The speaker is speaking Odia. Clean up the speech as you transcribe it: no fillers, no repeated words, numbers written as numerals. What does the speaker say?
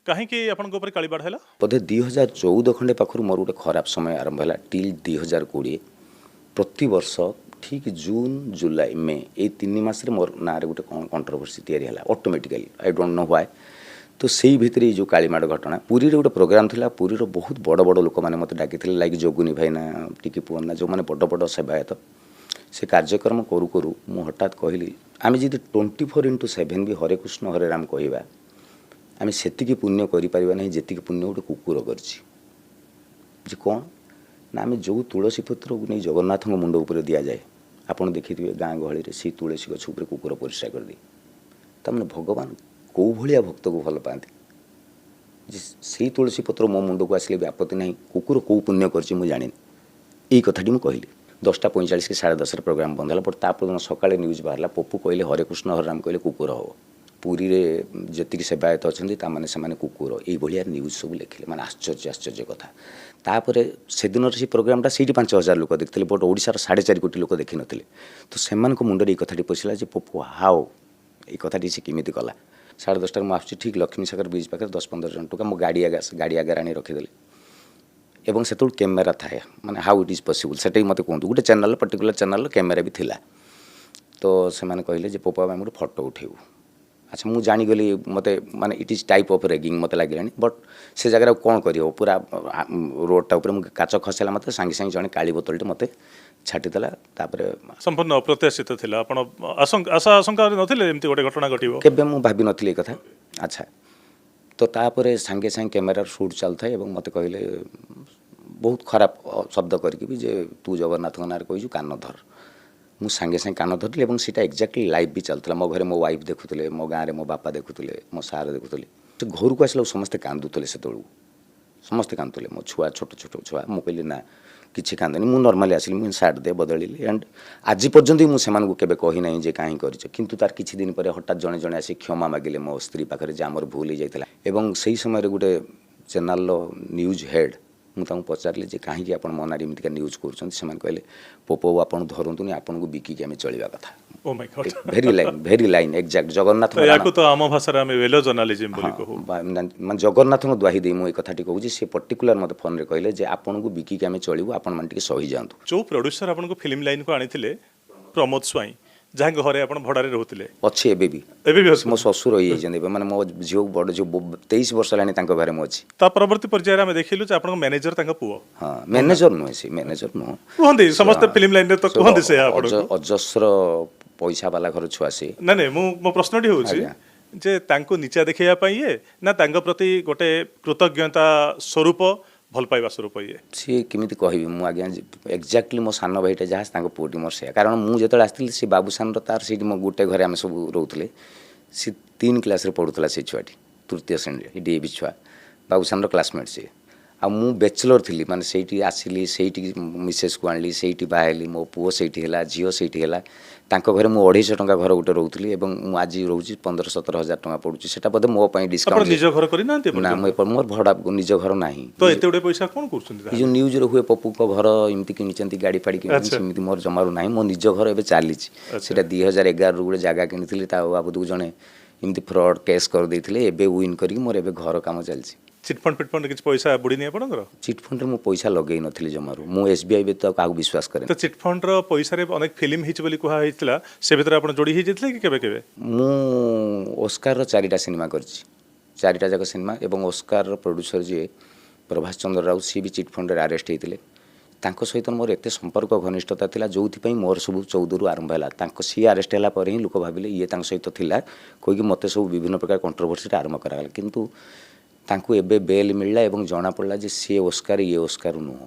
କାହିଁକି ଆପଣଙ୍କ ଉପରେ କାଳିମାଡ଼ ହେଲା? ବୋଧେ 2014 ଖଣ୍ଡେ ପାଖରୁ ମୋର ଗୋଟେ ଖରାପ ସମୟ ଆରମ୍ଭ ହେଲା ଟିଲ୍ 2020। ପ୍ରତିବର୍ଷ ଠିକ୍ ଜୁନ୍, ଜୁଲାଇ, ମେ ଏଇ 3 ମାସରେ ମୋର ନାଁରେ ଗୋଟେ କ'ଣ କଣ୍ଟ୍ରୋଭର୍ସି ତିଆରି ହେଲା automatically. I don't know why. ତ ସେଇ ଭିତରେ ଏଇ ଯେଉଁ କାଳିମାଡ଼ ଘଟଣା, ପୁରୀରେ ଗୋଟେ ପ୍ରୋଗ୍ରାମ୍ ଥିଲା। ପୁରୀର ବହୁତ ବଡ଼ ବଡ଼ ଲୋକମାନେ ମୋତେ ଡାକିଥିଲେ, ଲାଇକ୍ ଯୋଗୁନି ଭାଇନା, ଟିକି ପୁଅନା, ଯେଉଁମାନେ ବଡ଼ ବଡ଼ ସେବାୟତ। ସେ କାର୍ଯ୍ୟକ୍ରମ କରୁ କରୁ ମୁଁ ହଠାତ୍ କହିଲି, ଆମେ ଯଦି 24x7 ବି ହରେ କୃଷ୍ଣ ହରେ ରାମ କହିବା, ଆମେ ସେତିକି ପୁଣ୍ୟ କରିପାରିବା ନାହିଁ ଯେତିକି ପୁଣ୍ୟ ଗୋଟେ କୁକୁର କରିଛି। ଯେ କ'ଣ ନା, ଆମେ ଯେଉଁ ତୁଳସୀ ପତ୍ରକୁ ନେଇ ଜଗନ୍ନାଥଙ୍କ ମୁଣ୍ଡ ଉପରେ ଦିଆଯାଏ, ଆପଣ ଦେଖିଥିବେ ଗାଁ ଗହଳିରେ ସେଇ ତୁଳସୀ ଗଛ ଉପରେ କୁକୁର ପରିସ୍ରା କରିଦିଏ। ତାମାନେ ଭଗବାନ କେଉଁ ଭଳିଆ ଭକ୍ତକୁ ଭଲ ପାଆନ୍ତି ଯେ ସେଇ ତୁଳସୀ ପତ୍ର ମୋ ମୁଣ୍ଡକୁ ଆସିଲେ ବି ଆପତ୍ତି ନାହିଁ। କୁକୁର କେଉଁ ପୁଣ୍ୟ କରିଛି ମୁଁ ଜାଣିନି। ଏଇ କଥାଟି ମୁଁ କହିଲି। 10ଟା 45 କି 10:30ରେ ପ୍ରୋଗ୍ରାମ୍ ବନ୍ଦ ହେଲା। ବଟ୍ ତା ପରଦିନ ସକାଳେ ନ୍ୟୁଜ୍ ବାହାରିଲା, ପପୁ କହିଲେ ହରେ କୃଷ୍ଣ ହରେ ରାମ କହିଲେ କୁକୁର ହେବ, ପୁରୀରେ ଯେତିକି ସେବାୟତ ଅଛନ୍ତି ତାମାନେ ସେମାନେ କୁକୁର, ଏଇଭଳିଆ ନ୍ୟୁଜ୍ ସବୁ ଲେଖିଲେ। ମାନେ ଆଶ୍ଚର୍ଯ୍ୟ ଆଶ୍ଚର୍ଯ୍ୟ କଥା। ତାପରେ ସେଦିନର ସେ ପ୍ରୋଗ୍ରାମଟା ସେଇଠି 5000 ଲୋକ ଦେଖିଥିଲେ, ବଟ୍ ଓଡ଼ିଶାର 4.5 କୋଟି ଲୋକ ଦେଖିନଥିଲେ। ତ ସେମାନଙ୍କ ମୁଣ୍ଡରେ ଏଇ କଥାଟି ପଶିଲା ଯେ ପପୁ ହାଓ, ଏଇ କଥାଟି ସେ କେମିତି କଲା। 10:30ରେ ମୁଁ ଆସୁଛି, ଠିକ୍ ଲକ୍ଷ୍ମୀସାଗର ବ୍ରିଜ୍ ପାଖରେ 10-15 ଜଣ ଟୋକା ମୋ ଗାଡ଼ି ଆଗରେ ଆଣି ରଖିଦେଲେ। ଏବଂ ସେତେବେଳକୁ କ୍ୟାମେରା ଥାଏ, ମାନେ ହାଉ it is possible ସେଟା ବି ମୋତେ କୁହନ୍ତୁ। ଗୋଟେ ଚ୍ୟାନେଲ୍, ପର୍ଟିକୁଲାର ଚ୍ୟାନେଲ୍ର କ୍ୟାମେରା ବି ଥିଲା। ତ ସେମାନେ କହିଲେ ଯେ ପପୁ, ଆମେ ଗୋଟେ ଫଟୋ ଉଠେଇବୁ। ଆଚ୍ଛା, ମୁଁ ଜାଣିଗଲି ମୋତେ ମାନେ it is type of ragging ମୋତେ ଲାଗିଲାଣି। ବଟ୍ ସେ ଜାଗାରେ ଆଉ କ'ଣ କରିହେବ? ପୁରା ରୋଡ଼ଟା ଉପରେ ମୁଁ କାଚ ଖସିଲା, ମୋତେ ସାଙ୍ଗେ ସାଙ୍ଗେ ଜଣେ କାଳି ବୋତଲଟେ ମୋତେ ଛାଟିଦେଲା। ତାପରେ ସମ୍ପୂର୍ଣ୍ଣ ଅପ୍ରତ୍ୟାଶିତ ଥିଲା। ଆପଣ ଆଶା ଆଶଙ୍କାରେ ନଥିଲେ ଏମିତି ଗୋଟେ ଘଟଣା ଘଟିବ। କେବେ ମୁଁ ଭାବିନଥିଲି ଏ କଥା। ଆଚ୍ଛା, ତ ତାପରେ ସାଙ୍ଗେ ସାଙ୍ଗେ କ୍ୟାମେରାର ସୁଟ୍ ଚାଲୁଥାଏ ଏବଂ ମୋତେ କହିଲେ ବହୁତ ଖରାପ ଶବ୍ଦ କରିକି ବି ଯେ ତୁ ଜଗନ୍ନାଥଙ୍କ ନାଁରେ କହିଛୁ, କାନ ଧର। ମୁଁ ସାଙ୍ଗେ ସାଙ୍ଗେ କାନ ଧରିଲି ଏବଂ ସେଇଟା ଏକ୍ଜାକ୍ଟଲି ଲାଇଭ୍ ବି ଚାଲୁଥିଲା। ମୋ ଘରେ ମୋ ୱାଇଫ୍ ଦେଖୁଥିଲେ, ମୋ ଗାଁରେ ମୋ ବାପା ଦେଖୁଥିଲେ, ମୋ ସାର୍ ଦେଖୁଥିଲେ। ସେ ଘରକୁ ଆସିଲା ସମସ୍ତେ କାନ୍ଦୁଥିଲେ। ସେତେବେଳକୁ ସମସ୍ତେ କାନ୍ଦୁଥିଲେ, ମୋ ଛୁଆ, ଛୋଟ ଛୋଟ ଛୁଆ। ମୁଁ କହିଲି ନା, କିଛି କାନ୍ଦନି। ମୁଁ ନର୍ମାଲି ଆସିଲି, ମୁଁ ସାର୍ଟ ଦେ ବଦଳିଲି। ଆଣ୍ଡ ଆଜି ପର୍ଯ୍ୟନ୍ତ ବି ମୁଁ ସେମାନଙ୍କୁ କେବେ କହିନାହିଁ ଯେ କାହିଁ କରିଛ। କିନ୍ତୁ ତାର କିଛି ଦିନ ପରେ ହଠାତ୍ ଜଣେ ଜଣେ ଆସି କ୍ଷମା ମାଗିଲେ ମୋ ସ୍ତ୍ରୀ ପାଖରେ ଯେ ଆମର ଭୁଲ ହେଇଯାଇଥିଲା। ଏବଂ ସେଇ ସମୟରେ ଗୋଟେ ଚ୍ୟାନେଲ୍ର ନ୍ୟୁଜ୍ ହେଡ଼୍, ମୁଁ ତାଙ୍କୁ ପଚାରିଲି ଯେ କାହିଁକି ଆପଣ ମୋ ନାଁରେ ଏମିତିକା ନ୍ୟୁଜ୍ କରୁଛନ୍ତି? ସେମାନେ କହିଲେ, ପୋପ, ଆପଣ ଧରନ୍ତୁନି, ଆପଣଙ୍କୁ ବିକିକି ଆମେ ଚଳିବା କଥା। Oh my God. Very line, very line exact Jagannath ଏହାକୁ ତ ଆମ ଭାଷାରେ ଆମେ ୟେଲୋ ଜର୍ଣ୍ଣାଲିଜିମ୍ ବୋଲି କହୁ। ମାନେ ଜଗନ୍ନାଥଙ୍କ ଦ୍ୱାହି ଦେଇ ମୁଁ ଏ କଥାଟି କହୁଛି। ସେ ପର୍ଟିକୁଲାର ମୋତେ ଫୋନ୍ରେ କହିଲେ ଯେ ଆପଣଙ୍କୁ ବିକିକି ଆମେ ଚଳିବୁ, ଆପଣମାନେ ଟିକେ ସହିଯାଆନ୍ତୁ। ଯୋଉ ପ୍ରଡ୍ୟୁସର ଆପଣଙ୍କୁ ଫିଲ୍ମ ଲାଇନକୁ ଆଣିଥିଲେ, ପ୍ରମୋଦ ସ୍ୱାଇଁ, ଯାହାଙ୍କ ଘରେ ଆପଣ ଭଡ଼ାରେ ରହୁଥିଲେ? ଅଛି ଏବେ ବି। ଏବେ ବି ଅଛି? ମୋ ଶ୍ୱଶୁର ହେଇଯାଇଛନ୍ତି ଏବେ। ମାନେ ମୋ ଝିଅକୁ, ବଡ଼ ଝିଅ, 23 ବର୍ଷ ହେଲାଣି ତାଙ୍କ ଘରେ ମୁଁ ଅଛି। ତା ପରବର୍ତ୍ତୀ ପର୍ଯ୍ୟାୟରେ ଆମେ ଦେଖିଲୁ ଯେ ଆପଣଙ୍କ ମ୍ୟାନେଜର ତାଙ୍କ ପୁଅ। ହଁ, ମ୍ୟାନେଜର ନୁହେଁ, ସେ ମ୍ୟାନେଜର ନୁହଁ। କୁହନ୍ତି ସମସ୍ତେ, ଫିଲ୍ମ ଲାଇନରେ ତ କୁହନ୍ତି ସେୟା ଆପଣଙ୍କୁ। ଅଜସ୍ର ପଇସା ବାଲା ଘର ଛୁଆ ସେ। ନାଇଁ ନାଇଁ, ମୁଁ ମୋ ପ୍ରଶ୍ନଟି ହେଉଛି ଯେ ତାଙ୍କୁ ନିଚା ଦେଖେଇବା ପାଇଁ ଇଏ ନା ତାଙ୍କ ପ୍ରତି ଗୋଟେ କୃତଜ୍ଞତା ସ୍ୱରୂପ, ଭଲ ପାଇବା ସ୍ୱରୂପ ଇଏ? ସିଏ କେମିତି କହିବି ମୁଁ ଆଜ୍ଞା, ଏକ୍ଜାକ୍ଟଲି ମୋ ସାନ ଭାଇଟା ଯାହା, ତାଙ୍କ ପୁଅଟି ମୋର ସେୟା। କାରଣ ମୁଁ ଯେତେବେଳେ ଆସିଥିଲି, ସେ ବାବୁସାନର ତାର ସେଇଠି ମୋ ଗୋଟେ ଘରେ ଆମେ ସବୁ ରହୁଥିଲେ। ସେ 3 କ୍ଲାସ୍ରେ ପଢ଼ୁଥିଲା ସେ ଛୁଆଟି, ତୃତୀୟ ଶ୍ରେଣୀରେ, ଡିଏଭି ଛୁଆ, ବାବୁସାନର କ୍ଲାସମେଟ୍ ସିଏ। ଆଉ ମୁଁ ବ୍ୟାଚଲର୍ ଥିଲି, ମାନେ ସେଇଠି ଆସିଲି, ସେଇଠି ମିସେସ୍କୁ ଆଣିଲି, ସେଇଠି ବାହା ହେଲି, ମୋ ପୁଅ ସେଇଠି ହେଲା, ଝିଅ ସେଇଠି ହେଲା। ତାଙ୍କ ଘରେ ମୁଁ 250 ଟଙ୍କା ଘର ଗୋଟେ ରହୁଥିଲି ଏବଂ ମୁଁ ଆଜି ରହୁଛି 15-17 ହଜାର ଟଙ୍କା ପଡ଼ୁଛି। ସେଟା ବୋଧେ ମୋ ପାଇଁ ଆପଣ ଡିସକାଉଣ୍ଟ। ନିଜ ଘର କରିନାହାନ୍ତି? ନା, ମୁଁ ମୋର ଭଡ଼ା, ନିଜ ଘର ନାହିଁ। ତ ଏତେ ଗୁଡେ ପଇସା କ'ଣ କରୁଛନ୍ତି? ଏ ଯେଉଁ ନ୍ୟୁଜ୍ରେ ହୁଏ ପପୁଙ୍କ ଘର ଏମିତି କିଣିଛନ୍ତି, ଗାଡ଼ି ଫାଡ଼ି କିଣିଛନ୍ତି, ସେମିତି ମୋର ଜମାରୁ ନାହିଁ। ମୋ ନିଜ ଘର ଏବେ ଚାଲିଛି। ସେଇଟା 2011ରୁ ଗୋଟେ ଜାଗା କିଣିଥିଲି, ତା ବାବଦକୁ ଜଣେ ଏମିତି ଫ୍ରଡ୍ କେସ୍ କରିଦେଇଥିଲେ। ଏବେ ୱିନ୍ କରିକି ମୋର ଏବେ ଘର କାମ ଚାଲିଛି। ଚିଟଫଣ୍ଡ ଫିଟଫଣ୍ଡ କିଛି ପଇସା ବୁଡ଼ିନି ଆପଣଙ୍କର? ଚିଟଫଣ୍ଡରେ ମୁଁ ପଇସା ଲଗେଇ ନଥିଲି ଜମାରୁ। ମୁଁ ଏସ୍ ବି I ବ୍ୟତୀତ ଆଉ କାହାକୁ ବିଶ୍ୱାସ କରେନି। ତ ଚିଟଫଣ୍ଡର ପଇସାରେ ଅନେକ ଫିଲ୍ମ ହେଇଛି ବୋଲି କୁହା ହେଇଥିଲା, ସେ ଭିତରେ ଆପଣ ଯୋଡ଼ି ହେଇଯାଇଥିଲେ କି କେବେ କେବେ? ମୁଁ ଓସ୍କାରର ଚାରିଟା ସିନେମା କରିଛି, ଚାରିଟା ଯାକ ସିନେମା। ଏବଂ ଓସ୍କାରର ପ୍ରଡ୍ୟୁସର ଯିଏ ପ୍ରଭାସ ଚନ୍ଦ୍ର ରାଉତ, ସିଏ ବି ଚିଟଫଣ୍ଡରେ ଆରେଷ୍ଟ ହେଇଥିଲେ। ତାଙ୍କ ସହିତ ମୋର ଏତେ ସମ୍ପର୍କ ଘନିଷ୍ଠତା ଥିଲା, ଯେଉଁଥିପାଇଁ ମୋର ସବୁ 14ରୁ ଆରମ୍ଭ ହେଲା। ତାଙ୍କ ସିଏ ଆରେଷ୍ଟ ହେଲା ପରେ ହିଁ ଲୋକ ଭାବିଲେ ଇଏ ତାଙ୍କ ସହିତ ଥିଲା କହିକି ମୋତେ ସବୁ ବିଭିନ୍ନ ପ୍ରକାର କଣ୍ଟ୍ରୋଭର୍ସିରେ ଆରମ୍ଭ କରାଗଲା। କିନ୍ତୁ ତାଙ୍କୁ ଏବେ ବେଲ୍ ମିଳିଲା ଏବଂ ଜଣାପଡ଼ିଲା ଯେ ସିଏ ଓସ୍କାର, ଇଏ ଓସ୍କାର ନୁହଁ।